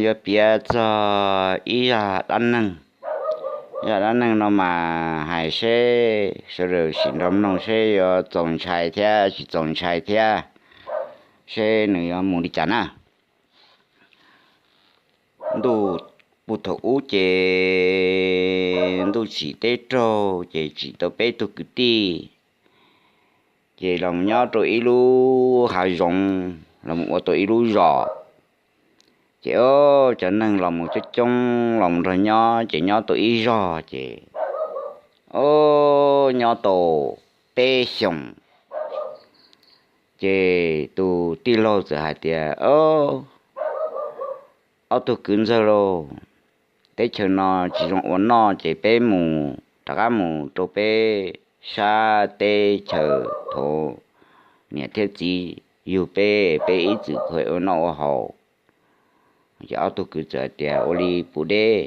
Yuav piav txog ib zaj dab neeg. Zaj dab neeg no mas hais seb sawv daws sim nrog mloog seb yuav txaus ntshai thiab tsis txaus ntshai thiab, seb nws yuav mus li cas na. Ntuj, puag thaum ub ces ntuj tsim teb raug ces tsim tau peb tug kwv tij, ces los nyob rau ib lub hav zoov, los ua tau ib lub zos. Ces o, cov neeg los mus coob coob los nrog nyob ces nyob tau ib zog ces o, nyob tau peb xyoos ces tus tij laug txawm hais tias, Ob tug kwv ntxawg lauj, teb chaws no tsis zoo ua noj ces peb mus rov qab mus rau peb sab teb chaws thaum niam thiab txiv yug peb, peb ib txwm khuam ua noj ua haus. Ces ob tug kwv txawm hais tias, Ua li puas deb?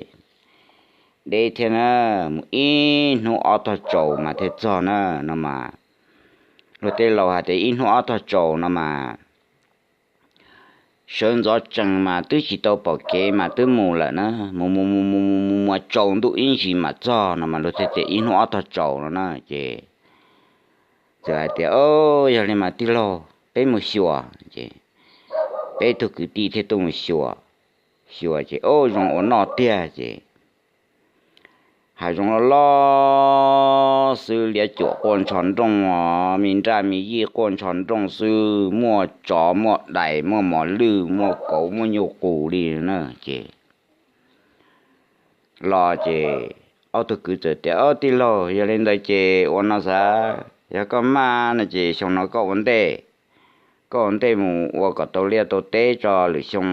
Deb thiab na, mus ib hnub ob tog tsaus mas thiaj txog na no mas. Luag tej laus hais tias ib hnub ob tog tsaus no mas sawv ntxov tsees mas twb tsis tau pom kev mas twb mus lawm na, mus mus mus mus mus mus mas tsaus ntuj ib ntsis mam txog no mas luag thiaj tias ib hnub ob tog tsaus no na ces txawm hais tias, Yog li mas tij laug, peb mus xyuas. Ces peb tug kwv tij thiaj tuaj mus xyuas, xyuas ces o, zoo ua noj tiag ces hav zoov loj loj xwb, liab cuam quaj ntsho nrooj os, me nraj me yij quaj ntsho nrooj xwb, muaj tsov muaj dais muaj mos lwj muaj kauv muaj nyuj qus li na ces los ces ob tug kwv txawm tias, Ob tij laug, yog li ntawd ces ua no xav, yog koj maj no ces xyoo no koj ua ntej, koj ua ntej mus ua kom tau liaj tau teb tso, lwm xyoo wb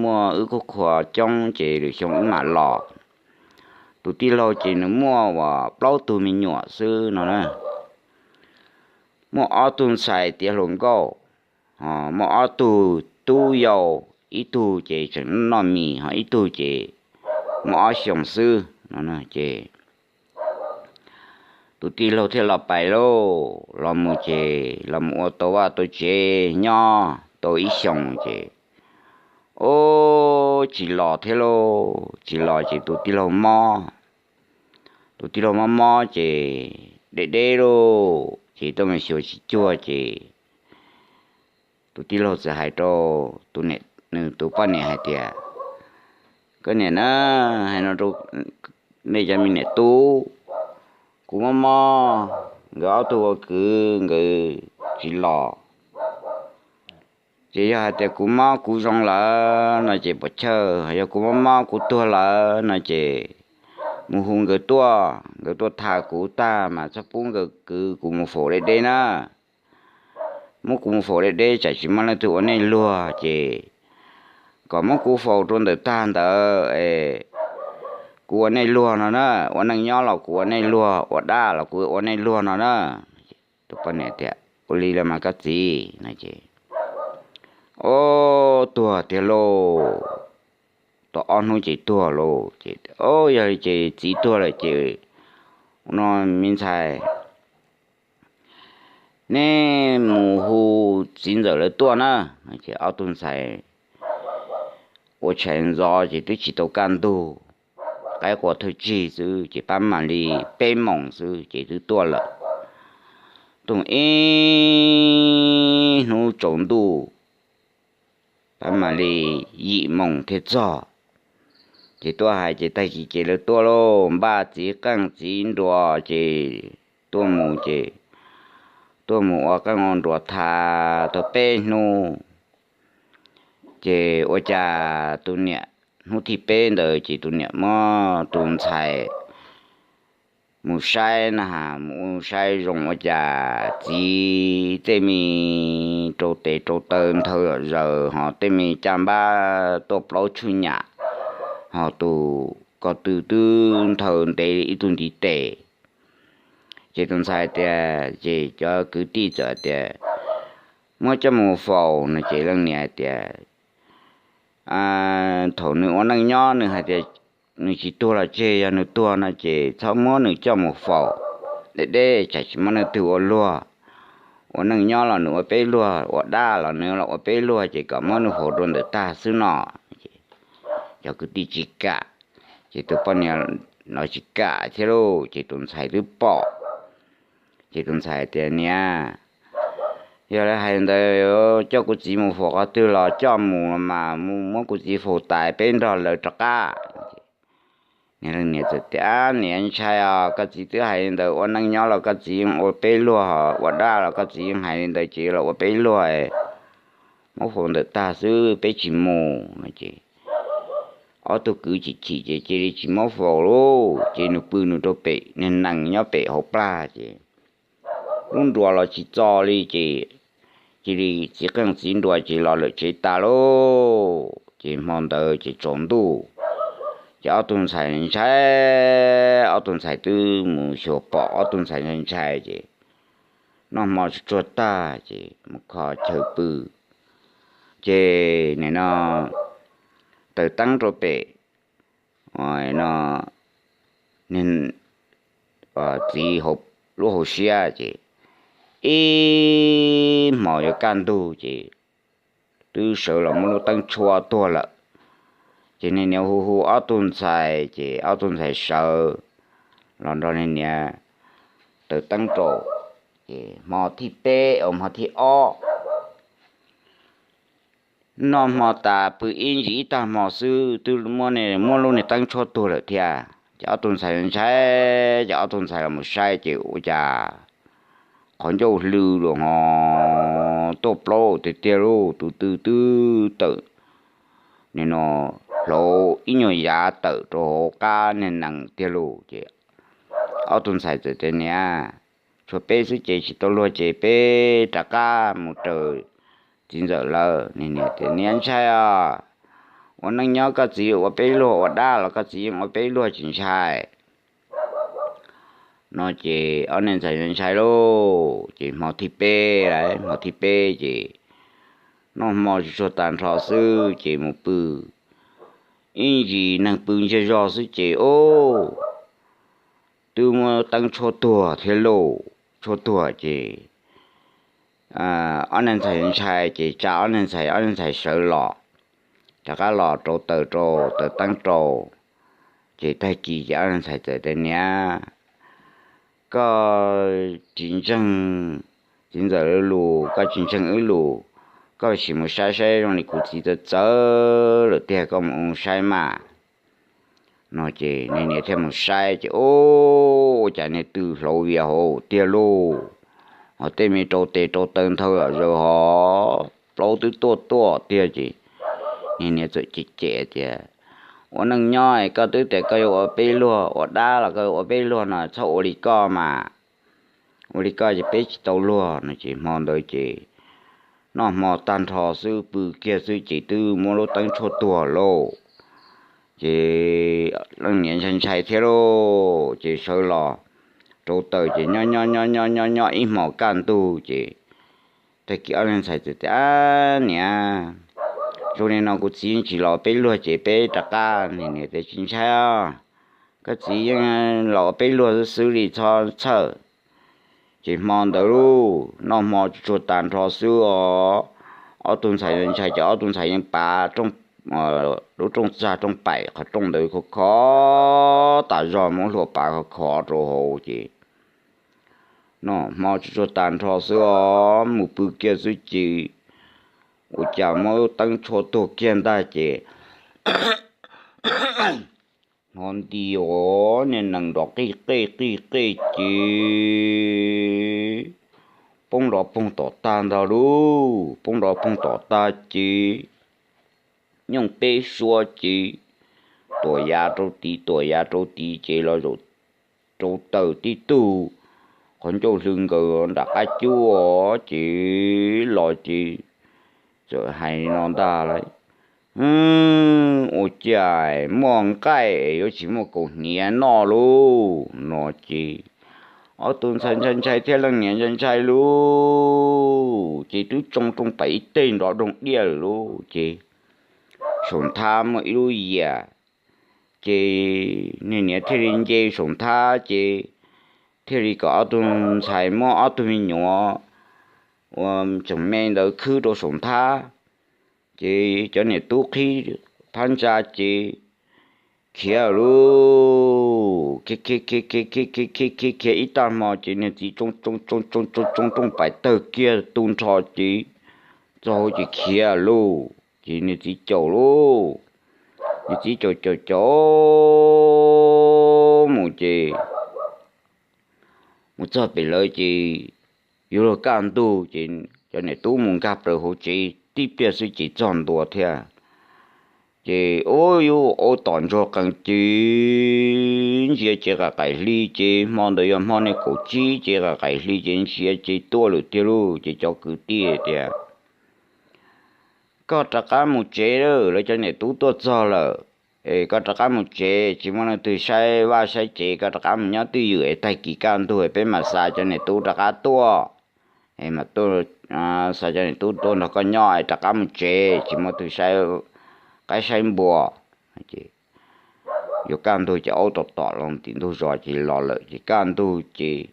muaj wb khub khua coob ces lwm xyoo wb mam los. Tus tij laug ces nws muaj uas plaub tug me nyuam xwb no na, muaj ob tug ntxhais tiav hluas nkauj, muaj ob tug tub yau, ib tug ces tseem noj mis ho ib tug ces muaj ob xyoos xwb no ces tus tij laug thiaj los pais lauj, los mus ces los mus ua tau vaj tau tsev nyob tau ib xyoos ces o, tsis los thiab lauj, tsis los ces tus tij laug mob. Tus tij laug mob mob ces deb deb lauj, ces tuaj mus xyuas tsis cuag ces tus tij laug txawm hais rau tus niam, nws tus poj niam hais tias, Koj niam na, hais no rau nej cov me niam tub, kuv mob mob, nkawd ob tug ua kwv nkawd tsis los. Ces yog hais tias kuv mob kuv zoo lawm no ces puas chawj, yog kuv mob mob kuv tuag lawm no ces mus hu nkawd tuaj, nkawd tuaj tham kuv tag mas txhob pub nkawd kwv kuv mus faus deb deb na. Muab kuv mus faus deb deb tsam tsis muaj leej twg ua nej luag ces kom muab kuv faus rau ntawm tag ntawd es kuv ua nej luag no na, ua neej nyob los kuv ua nej luag, ua dab los kuv ua nej luag no na. Tus poj niam tias, Ua li los mas koj txiv no ces, o, tuag tiag lauj, tau ob hnub ces tuag lauj ces, O, yog li ces txiv tuag lawm ces no me ntxhais, nej mus hu txiv ntxawm lawv tuaj na. Ces ob tug ntxhais ua tshais ntxov ces twb tsis tau kaj ntug, qaib qua thawj tsig xwb ces pab mam li peb moos xwb ces twb tuaj lawm. Tuaj ib hnub tsaus ntuj, pab mam li yim moos thiaj txog. Ces tuaj hais ces tag kis ces lawv tuaj lauj, npaj txiv qeej txiv nruas ces tuaj mus ces tuaj mus ua qeej ua nruas tham tau peb hnub ces ua cas tus niam, hnub thib peb ntawd ces tus niam muab tus ntxhais mus saib na has, mus saib zoo ua cas txiv tej me rau tes rau taw nthawv zom zaws ho tej me caj npab tuaj plaub tshuj nyam, ho tus ko tw twb nthawv ntev ib tug ntiv tes. Ces tus ntxhais tias, ces cov kwv tij txawm tias, Muab coj mus faus no ces leej niam hais tias, Thaum nws ua neej nyob nws hais tias nws tsis tuag los tseg, yog nws tuag no ces txhob muab nws coj mus faus deb deb tsam tsis muaj leej twg ua luag. Ua neej nyob los nws ua peb luag, ua dab los nws los ua peb luag ces kom muab nws faus rau ntawm tag xwb no. cov kwv tij tsis kam, ces tus poj niam los tsis kam thiab lauj, ces tus ntxhais twb pom. Ces tus ntxhais tias, Niam, yog li hais ntawd coj kuv txiv mus faus qhov twg los coj mus mas muab kuv txiv faus tas peb nrog lawv rov qab. Niag leej niam txawm tias, Niam ntshai os, koj txiv twb hais li ntawd, ua neej nyob los koj txiv yeej ua peb luag, ua dab los koj txiv yeej hais li ntawd ces los ua peb luag, muab faus ntawm tag xwb peb tsis mus no ces ob tug kwv chim chim ces cia li tsis muab faus lauj, ces nws pw nws rau pem niag nees nyob pem hauv plag ces lub nruas los tsis txo li ces cia li txiv qeej txiv nruas ces los lawm tsev tas lauj. Ces hmo ntawd ces tsaus ntuj, ces ob tug ntxhais ntshai, ob tug ntxhais twb mus xyuas pom ob tug ntxhais ntshai ntshai ces noj hmo tsuag tsuag tag ces mus kho chaw pw. Ces nim no taws teeb rau pem no txiv lub hauv siab ces ib hmos yuav kaj ntug ces twb sawv los muab lub teeb tshuab tuag lawm. Ces niag niam hu hu ob tug ntxhais ces ob tug ntxhais sawv los nrog niag niam taws teeb rau. Ces hmo thib peb uas hmo thib ob noj hmo tas pw ib ntsis ib tag hmo xwb twb muab lub niag teeb tshuab tuag lawm thiab. Ces ob tug ntxhais ntshai, ces ob tug ntxhais los mus saib ces ua cas qhov ncauj hlw lawm ho tuaj plaub tiag tiag lauj, tus tw twb tawm nim no hlauv ib nyuag yav tawm rau hauv qab niag nees tiag lauj. Ces ob tug ntxhais txawm tias, Niam, tshuav peb xwb ces tsis tau luag ces peb rov qab mus raws txiv ntxawm lawv. Niag niam tias, Niam ntshai os, ua neej nyob koj txiv ua peb luag, ua dab los koj txiv yeej ua peb luag tsis ntshai no ces ob niag ntxhais ntshai lauj. Ces hmo thib peb, hmo thib peb ces noj hmo tsuag tsuag tag nrho xwb ces mus pw ib ntsis neeg pw ntsiag zog xwb ces ub twb muab teeb tshuab tuag thiab lauj. Tshuab tuag ces ob niag ntxhais ntshai ces tsa ob niag ntxhais, ob niag ntxhais sawv los, rov qab los rauv taws rau, taws teeb rau. Ces tag kis ces ob niag ntxhais txawm tias, Niam, koj tsis ntseeg txiv ntxawm lawv lus, koj tsis ntseeg wb lus, koj sim mus saib saib zoo li kuv txiv txawv txawv lawm tiag, koj mus saib mas no ces niag niam thiaj mus saib ces ub, ua cas niag tw hlauv vias hauv tiag lauj, ho tej me rau tes rau taw nthawv zom zaws ho plaub twb tuaj tuaj tiag ces niag niam txawm cem cem tias, Ua neej nyob koj twb tias koj yuav ua peb luag, ua dab los koj yuav ua peb luag no txhob ua li koj mas, ua li koj ces peb tsis tau luag no ces hmo ntawd ces noj hmo tag nrho xwb pw kiag xwb ces twb muab lub teeb tshuab tuag lauj. Ces leej niam ntshai ntshai thiab lauj, ces sawv los rauv taws ces nyob nyob nyob nyob nyob nyob ib hmos kaj ntug ces tag kis ob leeg ntxhais txawm tias, Niam, zoo li no kuv txiv tsis los peb luag ces peb rov qab. Niam tias, Tsis ntshai os, koj txiv yeej los peb luag xwb li, txhob txhawj. Ces hmo ntawd lauj, noj hmo tsuag tsuag tag nrho xwb os, ob tug ntxhais ntshai ces ob tug ntxhais yeej pav lub rooj txag rooj paim qhov rooj ntawd khov kho tas zog, muab hlua pav khov kho rau hauv ces noj hmo tsuag tsuag tag nrho xwb os, mus pw kiag xwb ces ua cas muab lub teeb tshuab tuag kiag ntag ces hnov nti os, niag nees nrov qij qej qij qej ces poob nrov poog tom tag ntag lauj, poob nrov poog tom tag ces nyooj peb suab ces tuam yav rau tid tuam yav rau tid ces los zaum rau taws tib tug qhov ncauj hlw nkaws nram qab cub os ces los ces txawm hais no ntag lauj, Ua cas muaj nqaij yuav tsis muaj kaus hniav noj lauj no ces ob tug ntxhais ntshai ntshai thiab leej niam ntshai ntshai lauj, ces twb tsoo rooj paim ib teg nrov doog diaj lawm lauj ces saum nthab muaj ib lub yias ces niag niam thiaj li nce saum nthab ces thiaj li kom ob tug ntxhais muab ob tug me nyuam uas tseem me ntawd khwb rau saum nthab. Ces cov niam tub qhib phab ntsa ces khiav lauj. Khiav khiav khiav khiav khiav khiav khiav khiav khiav ib tag hmo ces niag txiv tsoo tsoo tsoo tsoo tsoo rooj pais tawg kiag tu nrho ces txog hauv ces khiav lauj. Ces niag txiv caum lauj, niag txiv caum caum caum mus ces mus txog pem lawv ces yuav luag kaj ntug ces cov niam tub mus nkag plaws hauv tsev tib pliag xwb ces txog ntua thiab. Ces ua yus aub tom ntsoog qees ces ntsia ces qaim qaim hli ces hmo ntawd yog hmo nees nkaum tsib ces qaim qaim hli ces ntsia ces tuaj lawm tiag lauj. Ces cov kwv tij tias, koj rov qab mus tsev lawm, lawv cov niam tub tuaj txog lawm. Es koj rov qab mus tsev, tsis muaj leej twg saib vaj saib tsev, koj rov qab mus nyob twj ywm es tag kis kaj ntug peb mam xa cov niam tub rov qab tuaj. Es mam tuaj, xa cov niam tub tuaj nrog koj nyob es rov qab mus tsev, tsis muaj leej twg saib qaib saib npua. Yuav kaj ntug ces aub tom tom los tim ntug zos ces los lawm ces kaj ntug ces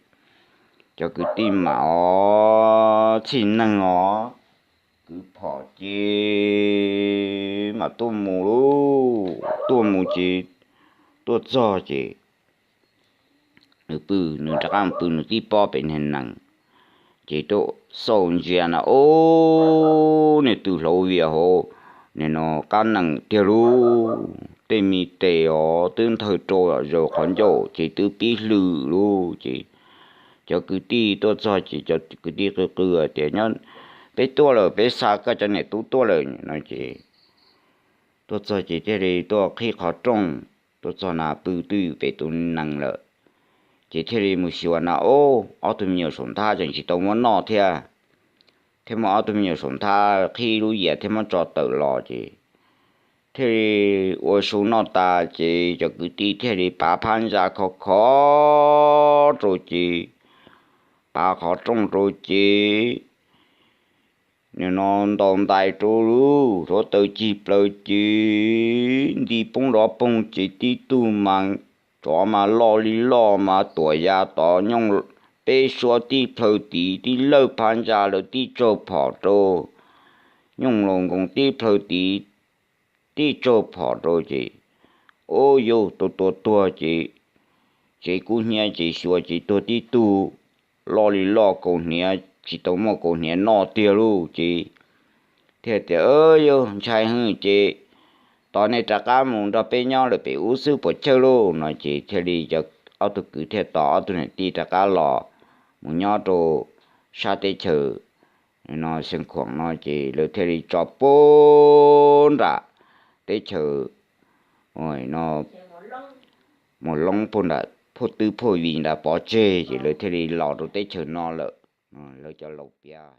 cov kwv tij mam os txhij neeg os, kwv phom ces mam tuaj mus lauj. Tuaj mus ces tuaj txog ces nws pw, nws rov qab mus pw nws tib pob pem niag nees. Ces tuaj xauj ntsia na, ub, niag tw hlauv vias hauv nim no qab nees tiag lauj. Tej me tes os twb nthawj rau zaws qhov ncauj ces twb pib hlwm lauj. Ces cov kwv tij tuaj txog ces cov kwv tij qw qw tias, nyob, peb tuaj lawm, peb xa koj cov niam tub tuaj lawm no ces tuaj txog ces thiaj li tuaj qhib qhov rooj, tuaj txog na pw twj ywm pem tus nees lawm. Ces thiaj li mus xyuas na, ub, ob tug me nyuam saum nthab tseem tsis tau muab noj thiab. Thiaj muab ob tug me nyuam saum nthab qhib lub yias thiab muab tso tawm los ces thiaj li ua su noj tas ces cov kwv tij thiaj li pav phab ntsa khov khov rau ces, pav qhov rooj rau ces nim no ntaus ntais rau lauj, hluav taws cig plaws ces nti poob dov poog ces tib tug mas tsov mas loj li loj mas tuam ya tod nyooj peb suab tib plhaw tid, tib lawj phab ntsa lawm tib tsaug phom rau, nyooj laus nkoos tib plhaw tid, tib tsaug phom rau ces, ub, yus tus tua tuag ces tsev kub hnyiab ces xyuas ces tuag tib tug loj li loj kaus hniav tsis tau muaj kaus hniav noj tiag lauj. Ces thiaj tias, yus ntshai heev ces tos nej rov qab mus nrog peb nyob lawm pem ub xwb puas chawj lauj no ces thiaj li cov ob tug kwv thiaj tos ob tug niam tij rov qab los mus nyob rau sab teb chaws no Xeev Khuam no ces lawv thiaj li tso puag nram teb chaws no, mus loob puag nram phaj twb phaj vim nram pov tseg ces lawv thiaj li los rau teb chaws no lawm. Lawv cov laus piav.